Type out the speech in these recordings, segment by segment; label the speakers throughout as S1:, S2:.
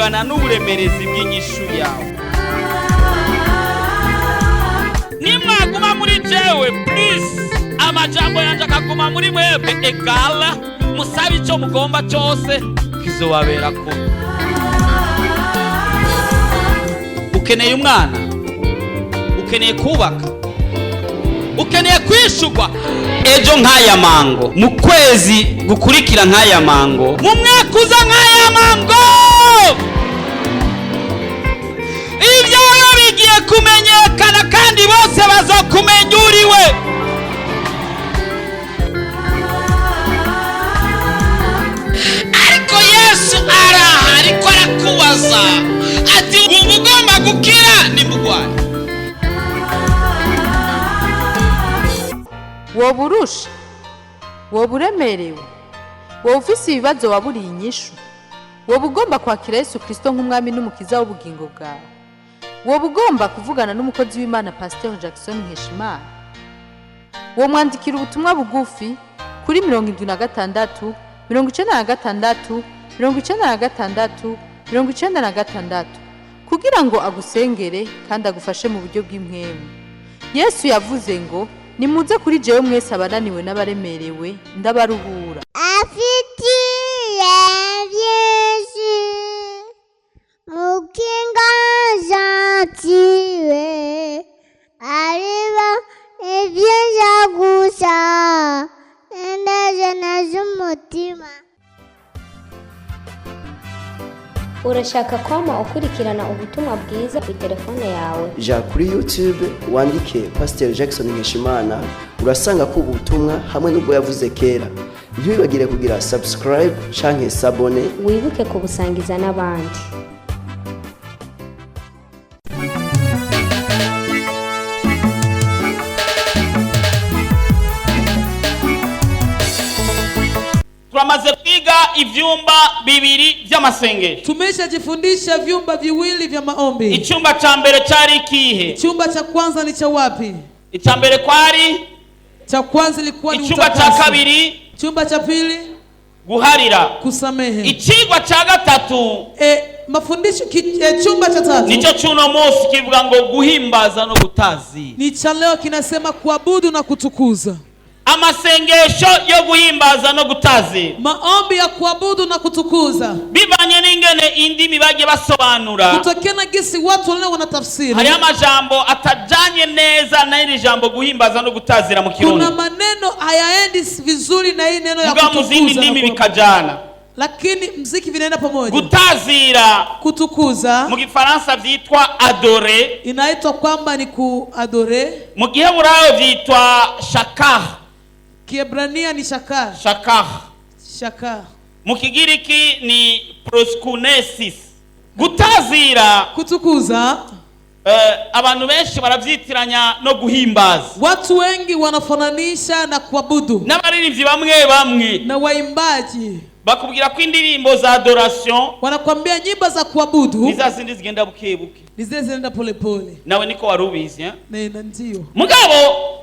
S1: Bungana n'uburemerezi bw'inyishu yawe. Nimwaguma muri jewe, please, amajambo yanje akaguma muri mwebwe, egala musabe icyo mugomba cyose, kizobabera ko. Ukeneye umwana, ukeneye kubaka, ukeneye kwishurwa ejo nk'aya mango, mu kwezi gukurikira nk'aya mango, mu mwaka uza nk'aya mango. Ibyawe bigiye kumenyekana kandi bose bazokumenya uriwe. Ariko Yesu araha, ariko arakubaza ati: "Wumva ugomba gukira nimugwaye?"
S2: Woba urusha, woba uremerewe, woba ufise ibibazo waburiye inyishu, woba ugomba kwakira Yesu Kirisito nk'umwami n'umukiza w'ubugingo bwawe, woba ugomba kuvugana n'umukozi w'Imana Pasiteri Jackson Nkeshimana, womwandikira ubutumwa bugufi kuri 76 96 96 96 kugira ngo agusengere kandi agufashe mu buryo bw'impwemu. Yesu yavuze ngo: "Nimuze kuri jewe mwese abananiwe n'abaremerewe, ndabaruhura."
S3: Afitiye byinshi mukinga jantiwe, ariba ibyiza gusa indajana z'umutima.
S4: Urashaka kwama ukurikirana ubutumwa bwiza ku telefone yawe?
S5: Ja kuri YouTube wandike Pasiteri Jackson Nkeshimana, urasanga ko ubutumwa hamwe n'ubwo yavuze kera. Ntiwibagire kugira subscribe canke sabone.
S4: Wibuke kubusangiza n'abandi.
S1: Turamaze kwiga ibyumba bibiri by'amasengesho.
S6: Tumeshajifundisha vyumba viwili vya maombi.
S1: Icyumba cya mbere cyari ikihe?
S6: Chumba cha kwanza ni cha wapi?
S1: Icya mbere kwari
S6: Cha kwanza ilikuwa ni
S1: icyumba cya
S6: utakaso.
S1: kabiri
S6: Chumba cha pili
S1: guharira.
S6: kusamehe.
S1: Ikigwa cya gatatu
S6: Mafundisho chumba cha tatu
S1: nicyo cy'uno munsi, kivuga ngo guhimbaza no gutazira.
S6: Ni cha leo, kinasema kuabudu na kutukuza.
S1: Amasengesho yo guhimbaza no gutazira.
S6: Maombi ya kuabudu na kutukuza.
S1: Bivanye n'ingene indimi bagiye basobanura,
S6: Kutokea na gisi watu walio wanatafsiri,
S1: hariho amajambo atajanye neza n'iri jambo guhimbaza no gutazira mu
S6: kuna
S1: Kirundi,
S6: maneno hayaendi vizuri na hii neno ya
S1: muga mu zindi
S6: kutukuza na
S1: ndimi
S6: kuabudu.
S1: bikajana.
S6: Lakini mziki vinaenda pamoja.
S1: Gutazira
S6: Kutukuza
S1: mu Gifaransa vyitwa adorer,
S6: inaitwa kwamba ni kuadore.
S1: mu Giheburayo vyitwa shakah.
S6: Kiebrania ni shakar.
S1: Shakah.
S6: Shakar.
S1: Mu Kigiriki ni proskunesis. Gutazira,
S6: Kutukuza,
S1: abantu benshi baravyitiranya no guhimbaza.
S6: Watu wengi wanafananisha na kuabudu.
S1: N'abaririmbyi bamwe bamwe
S6: Na waimbaji
S1: bakubwira ko indirimbo za adoration
S6: wanakwambia nyimbo za kuabudu
S1: ni za zindi zigenda buke buke.
S6: Ni zile zinaenda polepole.
S1: Nawe niko wari ubizi, eh?
S6: Na ndio.
S1: Mugabo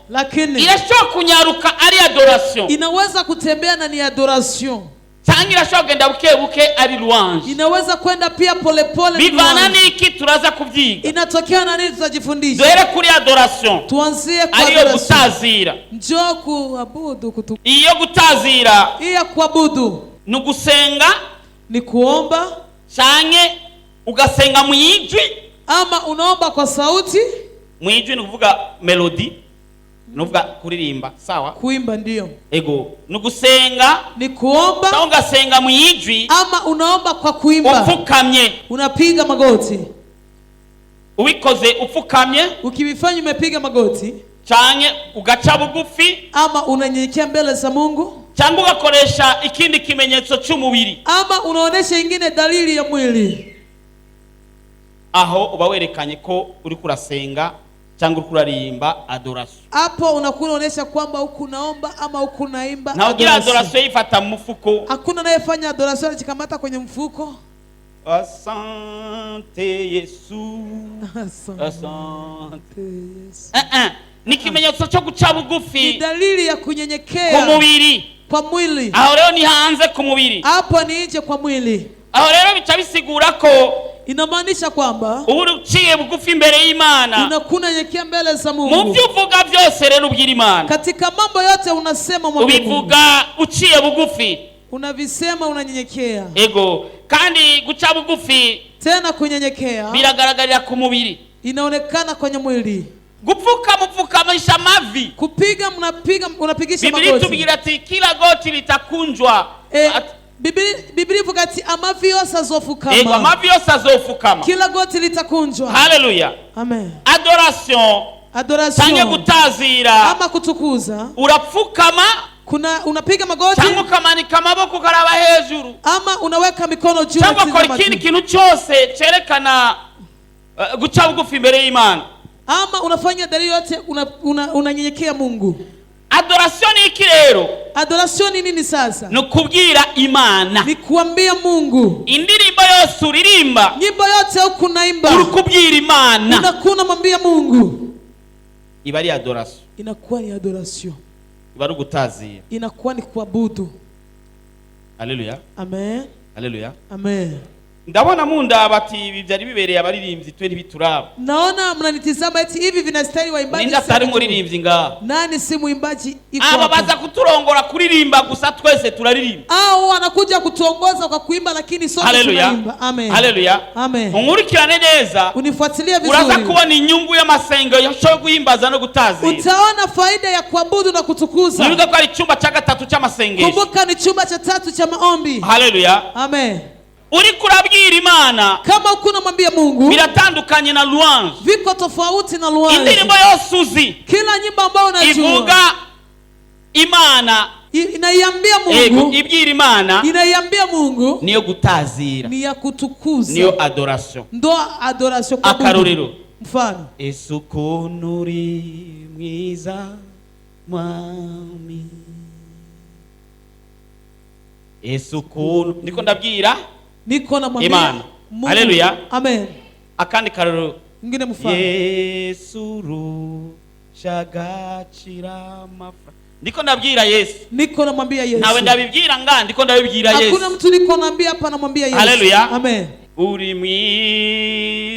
S6: Lakini
S1: irashobora kunyaruka ari adoration,
S6: inaweza kutembea na ni adoration,
S1: cyangwa irashobora kugenda buke buke ari louange.
S6: Inaweza kwenda pia polepole ni
S1: Bivana
S6: louange.
S1: n'iki? Turaza kubyiga.
S6: Inatokea na nini? Tutajifundisha.
S1: Duhere kuri adoration,
S6: Tuanzie kwa
S1: ariyo
S6: adoration.
S1: gutazira.
S6: Njoo kuabudu
S1: Iyo gutazira
S6: hii ya kuabudu
S1: ni ugusenga
S6: ni kuomba,
S1: canke ugasenga mu ijwi.
S6: Ama unaomba kwa sauti.
S1: Mu ijwi ni ukuvuga melody, ni ukuvuga kuririmba, sawa?
S6: Kuimba, ndio.
S1: Ego, ni ugusenga
S6: Ni kuomba
S1: cyangwa ugasenga mu ijwi
S6: ama unaomba kwa kuimba,
S1: upfukamye.
S6: Unapiga magoti.
S1: Ubikoze upfukamye
S6: Ukivifanya umepiga magoti,
S1: canke ugaca bugufi,
S6: ama unanyenyekea mbele za Mungu,
S1: cyangwa ugakoresha ikindi kimenyetso cy'umubiri,
S6: ama unaonesha ingine dalili ya mwili,
S1: aho uba werekanye ko uriko urasenga cyangwa uriko uraririmba adoration.
S6: Hapo unakuwa unaonesha kwamba huku unaomba ama huku unaimba
S1: Ntawe ugira
S6: adoration.
S1: adoration yifata mu mufuko.
S6: Hakuna anayefanya adoration anajikamata kwenye mfuko.
S1: Asante Yesu.
S6: Asante
S1: Asante.
S6: Yesu.
S1: Eh, eh. Ni ikimenyetso cyo guca
S6: Ni
S1: bugufi
S6: dalili ya
S1: ku
S6: kunyenyekea
S1: mubiri.
S6: Kwa mwili.
S1: Aho rero ni hanze ku mubiri.
S6: Hapo ni nje kwa mwili.
S1: Aho rero bica bisigura ko
S6: Inamaanisha kwamba
S1: uba uciye bugufi imbere y'Imana.
S6: Unakuwa unanyenyekea mbele za
S1: Mu
S6: Mungu.
S1: byo uvuga byose rero ubwira Imana,
S6: Katika mambo yote unasema mwambie Mungu.
S1: ubivuga uciye bugufi.
S6: Unavisema unanyenyekea.
S1: Ego, kandi guca bugufi
S6: Tena kunyenyekea
S1: biragaragarira ku mubiri.
S6: Inaonekana kwenye mwili.
S1: Gupfuka mupfukamisha amavi.
S6: Kupiga mnapiga unapigisha
S1: Biblia
S6: magoti.
S1: itubwira ati kila goti litakunjwa.
S6: Eh, Biblia ivuga ati amavi yose azofukama.
S1: Ego, amavi yose azofukama.
S6: Kila goti litakunjwa.
S1: Haleluya.
S6: Amen.
S1: Adoration canke
S6: Adoration
S1: gutazira,
S6: ama kutukuza,
S1: urapfukama
S6: kuna unapiga magoti
S1: cyangwa ukamanika amaboko ukaraba hejuru,
S6: ama unaweka mikono juu
S1: cyangwa
S6: unatizama
S1: ukora ikindi
S6: juu.
S1: kintu cyose cyerekana guca bugufi imbere y'Imana.
S6: Ama unafanya dalili yote unanyenyekea Mungu.
S1: Adoration ni iki rero?
S6: Adoration ni nini sasa?
S1: Ni ukubwira Imana.
S6: Ni kuambia Mungu.
S1: Indirimbo yose uririmba,
S6: Nyimbo yote huku unaimba,
S1: uri kubwira Imana,
S6: unakuwa unamwambia Mungu,
S1: iba ari adoration,
S6: inakuwa ni adoration,
S1: iba ari ugutazira.
S6: Inakuwa ni kuabudu.
S1: Haleluya.
S6: Amen.
S1: Haleluya.
S6: Amen.
S1: Ndabona mundaba ati ibi byari bibereye abaririmbyi, twe ntibituraba.
S6: Naona mnanitizama eti hivi vinastahili waimbaji.
S1: Ninde atari
S6: Si
S1: umuririmbyi ngaha?
S6: Nani si mwimbaji iko
S1: Aba
S6: hapa?
S1: baza kuturongora kuririmba gusa, twese turaririmba.
S6: Au wanakuja kutuongoza kwa kuimba, lakini sote
S1: Haleluya.
S6: tunaimba. Amen.
S1: Haleluya.
S6: Amen.
S1: Unkurikirane neza,
S6: Unifuatilie
S1: uraza
S6: vizuri.
S1: kubona inyungu y'amasengesho yo guhimbaza no gutazira.
S6: Utaona faida ya kuabudu na kutukuza.
S1: Mwibuke ko ari icyumba cya gatatu cy'amasengesho.
S6: Kumbuka ni chumba cha tatu cha maombi.
S1: Haleluya.
S6: Amen.
S1: Uriko urabwira Imana
S6: Kama huku unamwambia Mungu,
S1: biratandukanye na louange.
S6: viko tofauti na louange.
S1: Indirimbo yose uzi
S6: Kila nyimbo ambayo unajua
S1: ivuga Imana,
S6: inaiambia
S1: ego,
S6: Mungu,
S1: ibwira Imana
S6: inaiambia Mungu
S1: niyo gutazira,
S6: ni ya kutukuza,
S1: niyo adoration.
S6: ndo adoration, kuabudu.
S1: Akarorero:
S6: Mfano:
S1: Ese ukuntu uri mwiza mwami, ese ukuntu ndiko ndabwira
S6: niko namwambia
S1: Imana.
S6: Mungu.
S1: Haleluya.
S6: Amen.
S1: Akandi karorero:
S6: Mwingine mfano:
S1: Yesu rushagacira amafaranga, ndiko ndabwira Yesu.
S6: Niko namwambia Yesu.
S1: Ntawe ndabibwira nga ndiko ndabibwira
S6: Hakuna
S1: Yesu.
S6: mtu niko naambia hapa, namwambia Yesu.
S1: Haleluya.
S6: Amen.
S1: Uri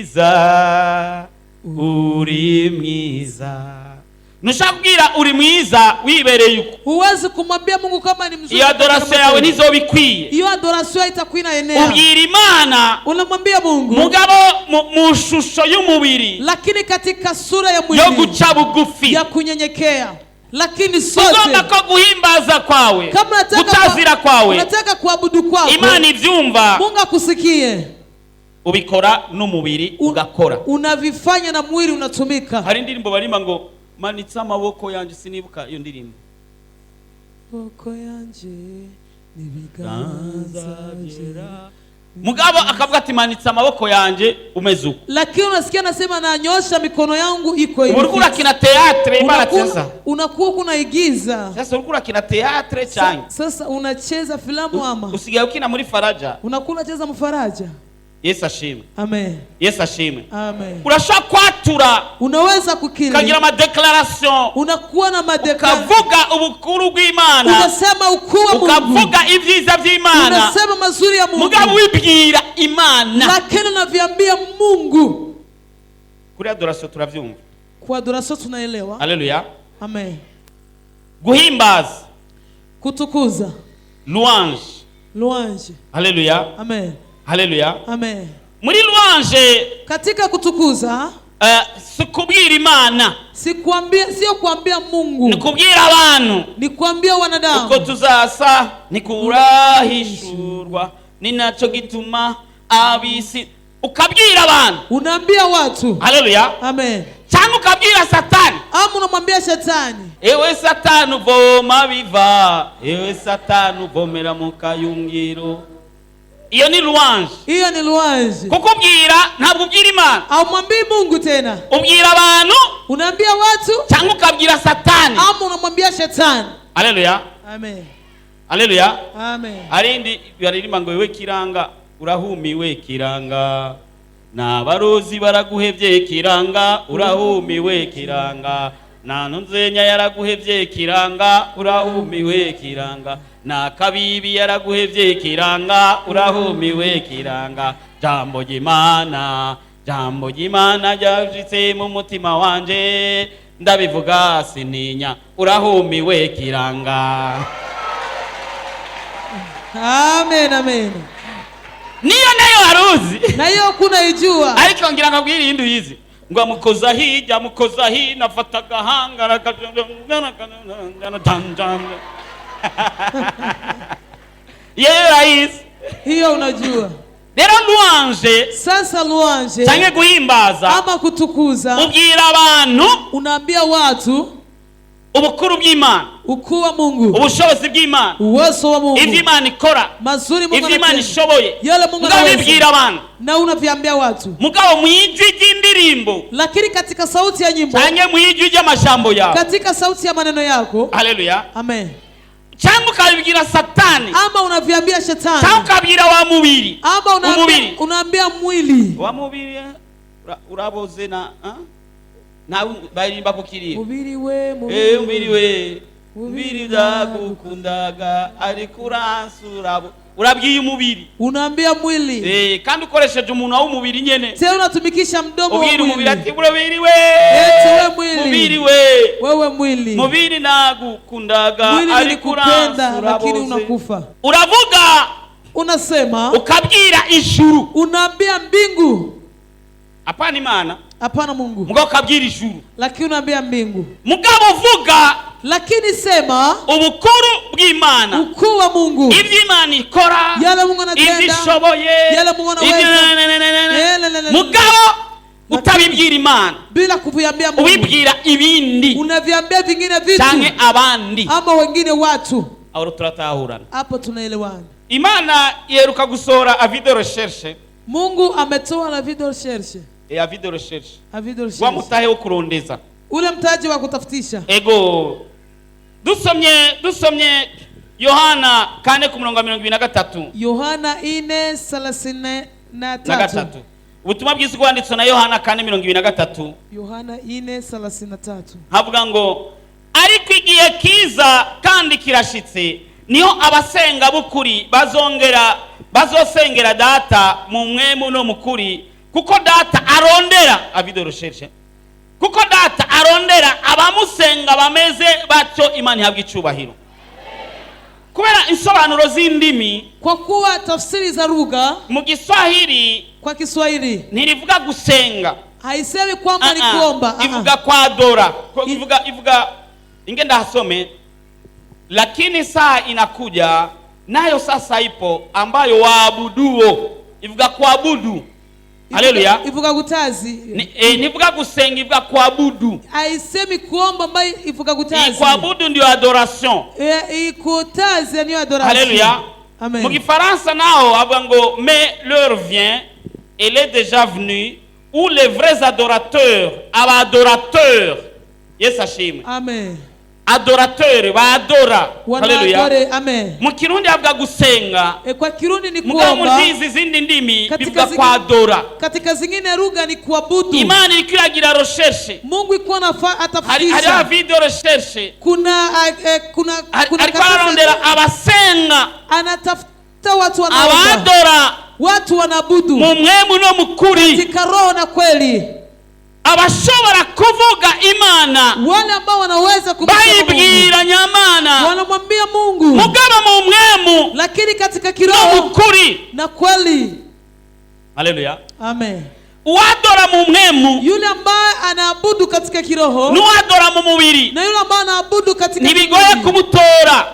S1: mwiza, uri mwiza. Ntushaka kubwira uri mwiza wibereye uko.
S6: Huwezi kumwambia Mungu kama ni mzuri
S1: Iyo
S6: katika
S1: adoration yawe
S6: matendo.
S1: ntizoba ikwiye.
S6: Hiyo adoration haitakuwa inaenea.
S1: Ubwira Imana,
S6: Unamwambia Mungu,
S1: mugabo mu shusho y'umubiri
S6: lakini katika sura ya
S1: yo
S6: mwili
S1: guca bugufi.
S6: ya kunyenyekea, lakini sote
S1: Ugomba ko guhimbaza kwawe,
S6: kama unataka
S1: gutazira kwawe,
S6: unataka kuabudu kwako,
S1: Imana ibyumva,
S6: Mungu akusikie,
S1: ubikora n'umubiri ugakora.
S6: Unavifanya na mwili unatumika.
S1: Hari indirimbo barimba ngo manitse amaboko yanjye, sinibuka iyo ndirimbo.
S6: Maboko yanje n'ibiganza byera.
S1: Mugabo akavuga ati manitse amaboko yanjye umeze uko.
S6: Lakini unasikia nasema nanyosha mikono yangu iko hivi.
S1: Ubu uriko urakina théâtre Imana
S6: Unakuwa-
S1: sasa.
S6: Unakuwa kunaigiza.
S1: Sasa uriko urakina théâtre cyane.
S6: Sasa unacheza filamu ama
S1: Usigaye ukina muri Faraja.
S6: unakuwa unacheza mfaraja.
S1: Yesu ashimwe.
S6: Amen.
S1: Yesu ashimwe.
S6: Amen.
S1: Urashobora kwatura,
S6: Unaweza kukiri,
S1: ukagira amadéclaration,
S6: unakuwa na madéclaration,
S1: ukavuga ubukuru bw'Imana,
S6: unasema ukuu wa Mungu,
S1: ukavuga ibyiza by'Imana,
S6: unasema mazuri ya Mungu,
S1: mugabo wibwira Imana.
S6: Lakini unaviambia Mungu.
S1: Kuri adoration turabyumva.
S6: Kwa adoration tunaelewa.
S1: Haleluya.
S6: Amen.
S1: Guhimbaza,
S6: Kutukuza,
S1: louange.
S6: Louange.
S1: Haleluya.
S6: Amen.
S1: Haleluya.
S6: Amen.
S1: Muri louange,
S6: Katika kutukuza,
S1: si kubwira Imana,
S6: si kuambia, sio kuambia Mungu,
S1: ni kubwira abantu.
S6: Ni kuambia wanadamu.
S1: Uko tuzasa ntikurahishurwa, ni nacyo gituma abisi, ukabwira abantu.
S6: Unaambia watu.
S1: Haleluya.
S6: Amen.
S1: Cyangwa ukabwira Satani.
S6: Ama unamwambia shetani.
S1: Ewe Satani uvoma biva, ewe Satani uvomera mu kayungiro, iyo ni louange.
S6: Hiyo ni louange.
S1: Kukubwira ntabwo ubwira Imana,
S6: Haumwambii Mungu tena,
S1: ubwira abantu,
S6: unaambia watu
S1: cyangwa ukabwira Satani.
S6: Ama unamwambia shetani.
S1: Haleluya.
S6: Amen.
S1: Haleluya.
S6: Amen.
S1: Hari indi baririmba ngo wewe kiranga urahumiwe, kiranga n'abarozi baraguhevye, kiranga urahumiwe, kiranga. Na ntunzenya yaraguhevye kiranga, urahumiwe kiranga. Na kabibi yaraguhevye kiranga, urahumiwe kiranga. Jambo ry'Imana, jambo ry'Imana ryashitse mu mutima wanje, ndabivuga sininya, urahumiwe kiranga.
S6: Amen, amen.
S1: Niyo nayo waruzi.
S6: Na hiyo kunaijua.
S1: Ariko ngira ngo abwire iyindi uyizi, ngo amukoza hirya, amukoza hino, afata agahanga, yewe urayizi.
S6: Hiyo unajua.
S1: Rero louange
S6: Sasa louange
S1: canke guhimbaza,
S6: ama kutukuza,
S1: ubwira abantu
S6: unaambia watu
S1: ubukuru bw'Imana,
S6: ukuu wa Mungu,
S1: ubushobozi bw'Imana,
S6: uwezo wa Mungu,
S1: ivyo Imana ikora,
S6: mazuri Mungu
S1: ivyo Imana
S6: anatenda,
S1: ishoboye,
S6: yale Mungu
S1: mugabo
S6: anaweza,
S1: bibwira abantu,
S6: na unaviambia watu,
S1: mugabo mu ijwi ry'indirimbo
S6: lakini katika sauti ya nyimbo,
S1: canke mu ijwi ry'amajambo yawe.
S6: katika sauti ya maneno yako.
S1: Haleluya.
S6: Amen.
S1: Cyangwa ukabibwira Satani,
S6: Ama unaviambia shetani,
S1: cyangwa ukabwira wa mubiri.
S6: ama unaambia,
S1: Umubiri.
S6: unaambia mwili.
S1: Wa mubiri uraboze na nawe baririmba ku kiriyo.
S6: Mubiri we,
S1: Eh, umubiri we,
S6: Mubiri
S1: mubiri ndagukundaga ariko uransura. Urabwiye umubiri.
S6: Unaambia mwili.
S1: Eh, kandi ukoresheje umunwa w'umubiri nyene.
S6: Tena unatumikisha mdomo wa
S1: Ubwira umubiri ati
S6: mwili.
S1: mubiri we,
S6: Eti we mwili.
S1: mubiri we,
S6: Wewe mwili,
S1: mubiri nagukundaga
S6: mwili
S1: ariko
S6: nilikupenda
S1: uransura
S6: lakini
S1: bose.
S6: unakufa.
S1: Uravuga,
S6: Unasema,
S1: ukabwira ijuru,
S6: unaambia mbingu,
S1: hapana Imana,
S6: hapana Mungu,
S1: mugabo ukabwira ijuru,
S6: lakini unaambia mbingu.
S1: Mugabo uvuga
S6: Lakini sema
S1: ubukuru bw'Imana,
S6: ukuu wa Mungu,
S1: ibyo Imana ikora,
S6: yale Mungu
S1: ibyo
S6: anatenda,
S1: ishoboye,
S6: yale Mungu anaweza.
S1: ibyo- mugabo utabibwira Imana,
S6: bila kuviambia Mungu,
S1: ubibwira ibindi
S6: unaviambia vingine vitu
S1: canke abandi.
S6: ama wengine watu.
S1: Aho turatahurana.
S6: Hapo tunaelewana.
S1: Imana iheruka gusohora avis de recherche.
S6: Mungu ametoa la video recherche,
S1: Eh, avis de recherche,
S6: avis de
S1: wa
S6: recherche,
S1: mutahe wo kurondeza.
S6: ule mtaji wa kutafutisha.
S1: Ego, dusomye Yohana 4 ku murongo wa 23.
S6: Yohana 4:33.
S1: Na gatatu. Ubutumwa bwiza bwanditswe na Yohana 4:23.
S6: Yohana 4:33.
S1: Havuga ngo ariko igihe kiza kandi kirashitse, niho abasenga b'ukuri bazongera bazosengera Data mu mwemu no mu kuri, kuko Data arondera avis de recherche, kuko Data arondera abamusenga bameze batyo. Imana ihabwa icubahiro. Kubera insobanuro z'indimi,
S6: Kwa kuwa tafsiri za lugha,
S1: mu Giswahili
S6: kwa Kiswahili
S1: ntirivuga gusenga,
S6: haisemi kwamba ni
S1: Ah, ah.
S6: kuomba. Ah,
S1: Ivuga kwadora. Ivuga inge ndahasome. Lakini saa inakuja nayo sasa ipo ambayo waabuduo, ivuga kuabudu. Haleluya.
S6: Ivuga gutazi.
S1: Nivuga gusenga, ivuga kuabudu.
S6: Haisemi kuomba, ambayo ivuga gutazi.
S1: Kuabudu ndio adoration.
S6: Ikutazi niyo adoration.
S1: Haleluya.
S6: Amen.
S1: Mu Gifaransa naho avuga ngo mais l'heure vient, elle est déjà venue, où les vrais adorateurs, abadorateurs, Yesu ashimwe.
S6: Amen.
S1: Adorateur, baadora. Haleluya.
S6: Wanaadore. Amen.
S1: Mu Kirundi avuga gusenga,
S6: Kwa Kirundi ni
S1: mugabo
S6: kuomba.
S1: muri izi zindi ndimi
S6: Katika
S1: bivuga kwadora.
S6: Katika zingine lugha ni kuabudu.
S1: Imana iriko iragira recherche.
S6: Mungu ikuwa nafa
S1: Hari
S6: atafutisha.
S1: avis de recherche.
S6: Kuna kuna kuna
S1: Ariko ararondera abasenga,
S6: anatafuta watu wanaomba,
S1: abadora
S6: watu wanaabudu
S1: mu mwemu no mu kuri,
S6: katika roho na kweli,
S1: abashobora kuvuga Imana
S6: wale ambao wanaweza kumsema Mungu,
S1: bayibwira nyamana,
S6: wanamwambia Mungu,
S1: mugabo mu mwemu
S6: lakini katika
S1: no mu
S6: kiroho
S1: kuri.
S6: na kweli.
S1: Haleluya.
S6: Amen.
S1: Uwadora mu mwemu
S6: Yule ambaye anaabudu katika kiroho
S1: n'uwadora mu mubiri
S6: na yule ambaye anaabudu katika
S1: ntibigoye
S6: kimwili,
S1: kumutora.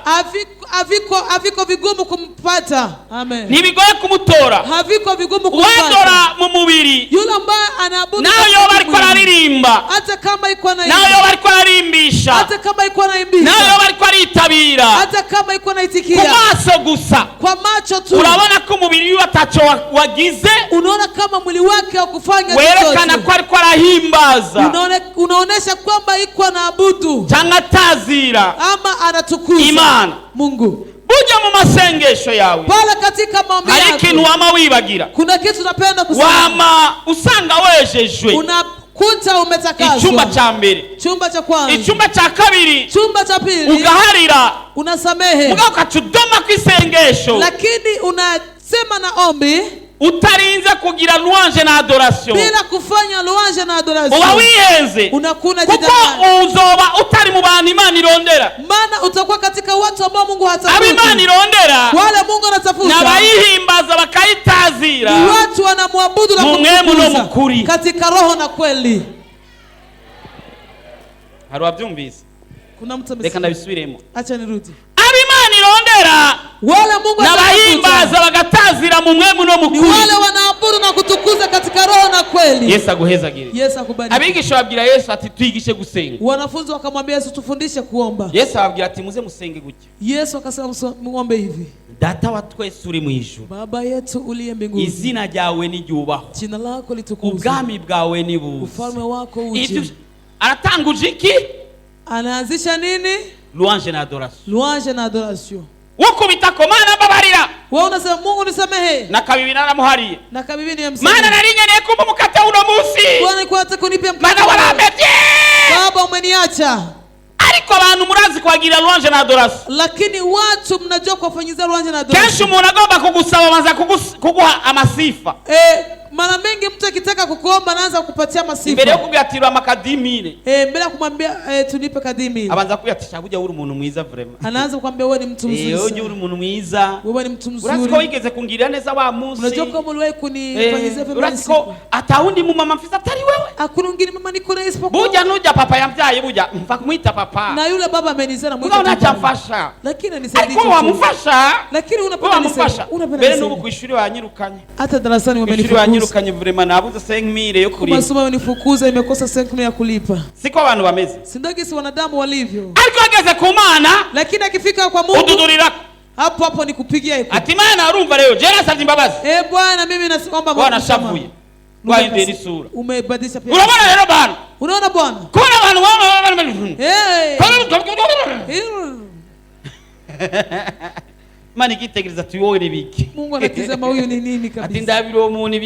S6: haviko vigumu kumpata. Amen.
S1: Ntibigoye kumutora.
S6: Haviko vigumu kumpata.
S1: Uwadora mu mubiri
S6: Yule ambaye anaabudu
S1: nawe
S6: katika
S1: yoba ariko
S6: kimwili,
S1: araririmba,
S6: hata kama iko
S1: nawe yoba
S6: anaimba,
S1: ariko ararimbisha,
S6: hata kama iko
S1: nawe
S6: anaimbisha,
S1: yoba ariko aritabira,
S6: hata kama iko
S1: ku
S6: anaitikia
S1: maso gusa
S6: kwa macho tu,
S1: urabona ko umubiri wiwe ataco wagize,
S6: unaona kama mwili wake haukufanya
S1: werekana
S6: chochote,
S1: ko ariko arahimbaza
S6: unaonesha kwamba iko anaabudu
S1: cyangwa atazira
S6: ama anatukuza
S1: Imana.
S6: Mungu.
S1: Burya mu masengesho yawe
S6: Pale katika maombi
S1: hari ikintu
S6: yako
S1: wama wibagira,
S6: kuna kitu napenda kusema,
S1: wama usanga wejejwe,
S6: unakuja Unajikuta
S1: Icyumba
S6: umetakaswa.
S1: cya mbere,
S6: Chumba cha kwanza,
S1: icyumba cya kabiri,
S6: chumba cha pili
S1: ugaharira,
S6: unasamehe,
S1: mugabo ukaca udoma ku isengesho
S6: lakini unasema na ombi
S1: utarinze kugira louange na adoration,
S6: bila kufanya louange na
S1: uba
S6: adoration,
S1: wihenze,
S6: unakuna
S1: kuko
S6: jidanganya,
S1: uzoba utari mu bantu Imana irondera.
S6: maana utakuwa katika watu ambao Mungu
S1: Abo Imana
S6: hatafuti.
S1: irondera
S6: Wale Mungu
S1: ni
S6: anatafuta
S1: abayihimbaza bakayitazira
S6: ni watu wanamwabudu na
S1: mu mwemu no
S6: kumtukuza
S1: mu kuri.
S6: katika roho na kweli.
S1: Hari uwabyumvise?
S6: Kuna mtu
S1: Reka
S6: amesikia?
S1: ndabisubiremo.
S6: Acha nirudi.
S1: Abo Imana irondera
S6: Wale Mungu
S1: ni
S6: anatafuta
S1: abayihimbaza bagatazira mu mwemu no mu
S6: ni
S1: kuri.
S6: wale wanaabudu na kutukuza katika roho na kweli.
S1: Yesu aguhezagire.
S6: Yesu akubariki.
S1: Abigisha babwira Yesu ati twigishe gusenga.
S6: Wanafunzi wakamwambia Yesu, tufundishe kuomba.
S1: Yesu ababwira ati muze musenge gutya:
S6: Yesu akasema, muombe hivi:
S1: Data wa twese uri mu ijuru,
S6: Baba yetu uliye mbinguni,
S1: izina ryawe niryubahwe,
S6: jina lako litukuzwe,
S1: ubwami bwawe nibuze,
S6: ufalme wako
S1: Ibyo
S6: uje.
S1: aratanguje iki?
S6: Anaanzisha nini?
S1: Louange na adoration.
S6: Louange na adoration.
S1: Ukubita ko Mana mbabarira,
S6: Wewe unasema Mungu nisamehe,
S1: na kabibi naramuhariye,
S6: na kabibi ni
S1: Mana
S6: msamehe.
S1: nari nkeneye kumpa umukate uno munsi,
S6: Bwana nilikuwa nataka unipe mkate.
S1: Mana warampevye.
S6: Baba umeniacha.
S1: Ariko abantu murazi kubagira louange na adoration.
S6: Lakini watu mnajua kuwafanyizia louange na
S1: Kenshi
S6: adoration.
S1: umuntu agomba kugusaba abanza kuguha amasifa.
S6: Mara mingi mtu akitaka kukuomba anaanza kukupatia
S1: Imbere yo
S6: masifa.
S1: kubwira ati rama kadimire,
S6: Mbele ya kumwambia tulipe kadimi,
S1: abanza kubwira ati shabuja uri umuntu mwiza vraiment.
S6: anaanza kukwambia wewe ni mtu mzuri
S1: Ujya
S6: sana.
S1: uri umuntu mwiza,
S6: Wewe ni mtu
S1: urazi ko
S6: mzuri.
S1: wigeze kungirira neza wa munsi.
S6: Unajua kama uliwahi kunifanyizia vyema
S1: Urazi ko
S6: siku.
S1: atawundi mumama mfise atari wewe.
S6: Hakuna mwingine mama niko naye isipokuwa
S1: Burya nujya papa yambyaye, burya mva kumwita papa,
S6: na yule baba amenizaa na
S1: mugabo
S6: mwita
S1: ntacyo
S6: baba.
S1: amfasha.
S6: Lakini anisaidii
S1: Ariko
S6: chochote.
S1: wamufasha,
S6: Lakini unapenda
S1: wamufasha
S6: nisaidia. Unapenda
S1: mbere n'ubu
S6: nisaidia.
S1: ku ishuri banyirukanye.
S6: Hata darasani
S1: Ku ishuri
S6: wamenifukuza.
S1: banyirukanye vraiment, nabuze 5000 yo kuriha.
S6: Masomo wamenifukuza, imekosa senti ya kulipa.
S1: Siko abantu bameze.
S6: Si ndio gisi wanadamu walivyo.
S1: Ariko ageze ku Mana,
S6: Lakini akifika kwa Mungu
S1: ududurirako
S6: hapo hapo ni kupigia eko.
S1: ati Mana urumva rero jewe nasavye imbabazi.
S6: Bwana mimi naomba
S1: Bwana
S6: msamaha.
S1: ashavuye, wahinduye n'isura.
S6: Umebadilisha pia.
S1: Urabona rero bana,
S6: Unaona Bwana?
S1: kubona abantu Imana ikitegereza ati wowe nibiki?
S6: Mungu anatizama huyu ni nini
S1: Ati
S6: kabisa.
S1: ndabira uwo muntu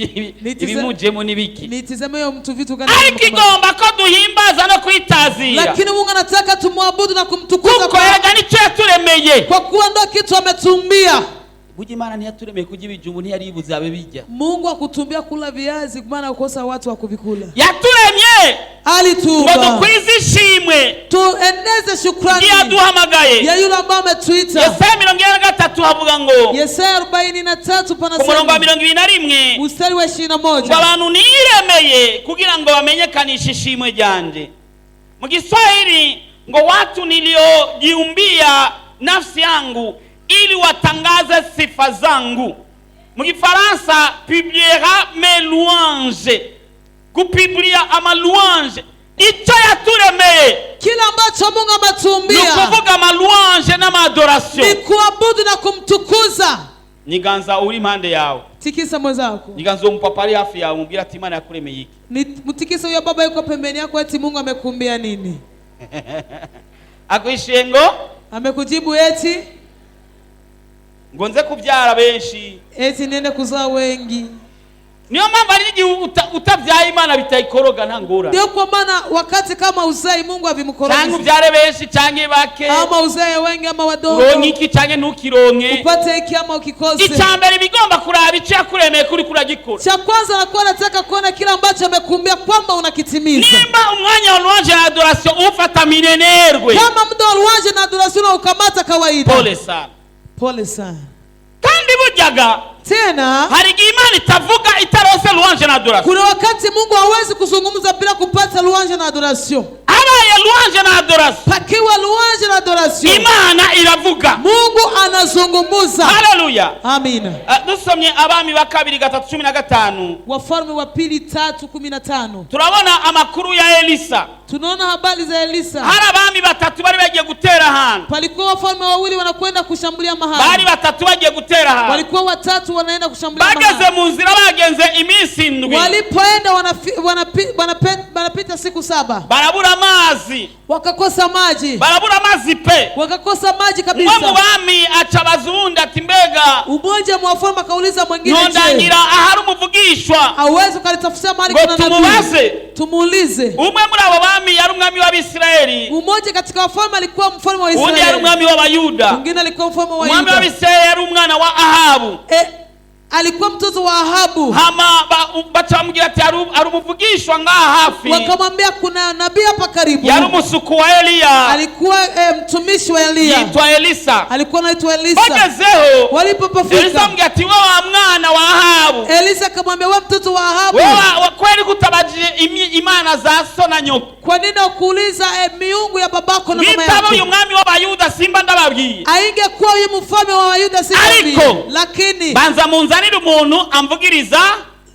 S1: ibimujemo nibiki?
S6: Nitizame huyo mtu vitu gani.
S1: Ariko igomba ko duhimbaza no kwitazira,
S6: Lakini Mungu anataka tumwabudu na kumtukuza
S1: kuko erega nicyo yaturemeye.
S6: kwa kuwa ndo kitu ametumbia.
S1: Burya Imana ntiyaturemeye kurya ibijumbu, ntiyaribuze abe bijya.
S6: Mungu akutumbia kula viazi maana kukosa watu wa kuvikula.
S1: Yaturemye ngo
S6: Alituumba
S1: dukwize ishimwe
S6: tueneze shukrani
S1: ryaduhamagaye.
S6: ya yule ambaye ametuita.
S1: Yesaya 43 havuga ngo,
S6: Yesaya 43
S1: ku murongo wa
S6: panasema
S1: 21,
S6: mstari wa ishirini na
S1: ngo
S6: moja
S1: abantu niyiremeye kugira ngo bamenyekanishe ishimwe ryanje. Mu Kiswahili ngo watu niliojiumbia nafsi yangu ili watangaze sifa zangu. Mu Gifaransa publiera mes louanges, gupublia ama louange, icyo yaturemeye
S6: Kila ambacho Mungu
S1: ni
S6: ametuumbia
S1: ukuvuga ama louange n'ama adoration.
S6: ni kuabudu na kumtukuza.
S1: Nyiganza uri impande yawe,
S6: Tikisa mwenzako,
S1: nyiganza uwo mupapa ari hafi yawe, umubwire ati Imana yakuremeye iki?
S6: Mtikise huyo baba yuko pembeni yako, eti Mungu amekuumbia nini?
S1: Akwishiye ngo
S6: Amekujibu eti
S1: ngo nze kubyara benshi.
S6: eti niende kuzaa wengi.
S1: Niyo mpamvu hari igihe utabyaye Imana bitayikoroga, nta ngorane.
S6: Ndio kwa maana wakati kama uzai Mungu
S1: Cyangwa
S6: havimkorogi,
S1: ubyare benshi cyangwa bake,
S6: ama uzae wengi ama wadogo,
S1: uronke iki cyangwa ntukironke,
S6: upate hiki ama ukikose.
S1: Icya mbere ibigomba kuraba icyo yakuremeye kuri kuragikora.
S6: Cha kwanza nakuwa nataka kuona kila ambacho amekuumbia kwamba unakitimiza.
S1: Nimba umwanya wa louange na adoration ufata minenerwe,
S6: Kama muda wa louange na adoration ukamata kawaida,
S1: pole sana.
S6: pole sana.
S1: Kandi buryaga
S6: Tena
S1: hari igihe Imana itavuga itarose louange na adoration.
S6: kuna wakati Mungu hawezi kuzungumza bila kupata louange na adoration.
S1: Habaye louange na adoration,
S6: Pakiwa louange na adoration,
S1: Imana iravuga.
S6: Mungu anazungumza.
S1: Haleluya.
S6: Amina.
S1: Dusomye Abami ba Kabiri 3:15,
S6: Wafalme wa Pili 3:15
S1: turabona amakuru ya Elisa.
S6: tunaona habari za Elisa.
S1: Hari abami batatu bari bagiye gutera ahantu.
S6: Palikuwa wafalme wawili wanakwenda kushambulia
S1: Bari
S6: mahali,
S1: batatu bagiye gutera ahantu.
S6: walikuwa watatu wanaenda kushambulia
S1: Bageze
S6: mahali.
S1: mu nzira, bagenze iminsi 7,
S6: Walipoenda wanapita siku 7,
S1: barabura amazi.
S6: wakakosa maji,
S1: Barabura amazi pe.
S6: wakakosa maji
S1: Umwe mu
S6: kabisa.
S1: bami aca abaza uwundi ati mbega mbega
S6: Umoja mwa wafalme akauliza mwingine, je,
S1: ntondangira ahari umuvugishwa
S6: hauwezi ukalitafutia mahali
S1: ngo
S6: kuna nabii
S1: tumubaze?
S6: Tumuulize.
S1: Umwe muri abo bami yari umwami w'Abisirayeli,
S6: Mmoja katika wafalme alikuwa mfalme wa
S1: undi yari
S6: Israeli,
S1: umwami w'Abayuda.
S6: mwingine alikuwa mfalme wa
S1: Umwami
S6: Yuda.
S1: w'Abisirayeli yari umwana wa Ahabu.
S6: Alikuwa mtoto wa Ahabu.
S1: Hama baca bamubwira ati hari umuvugishwa ngaha hafi.
S6: Wakamwambia kuna nabii hapa karibu,
S1: Yari umusuku wa Eliya,
S6: alikuwa mtumishi wa Eliya,
S1: yitwa Elisa.
S6: alikuwa anaitwa Elisa.
S1: Bagezeho, Elisa
S6: Walipopofika,
S1: amubwira ati: "We wa mwana wa Ahabu,
S6: Elisa akamwambia, we mtoto wa Ahabu,
S1: wewe kweli kutabajije imana za so na nyoko?"
S6: kwa nini ukuuliza miungu ya babako na mama
S1: Bitaba uyu
S6: yako?
S1: mwami w'Abayuda simba ndababwiye.
S6: Aingekuwa huyu mfalme wa Wayuda si
S1: Ariko,
S6: nabii, lakini
S1: banza munzanire umuntu amvugiriza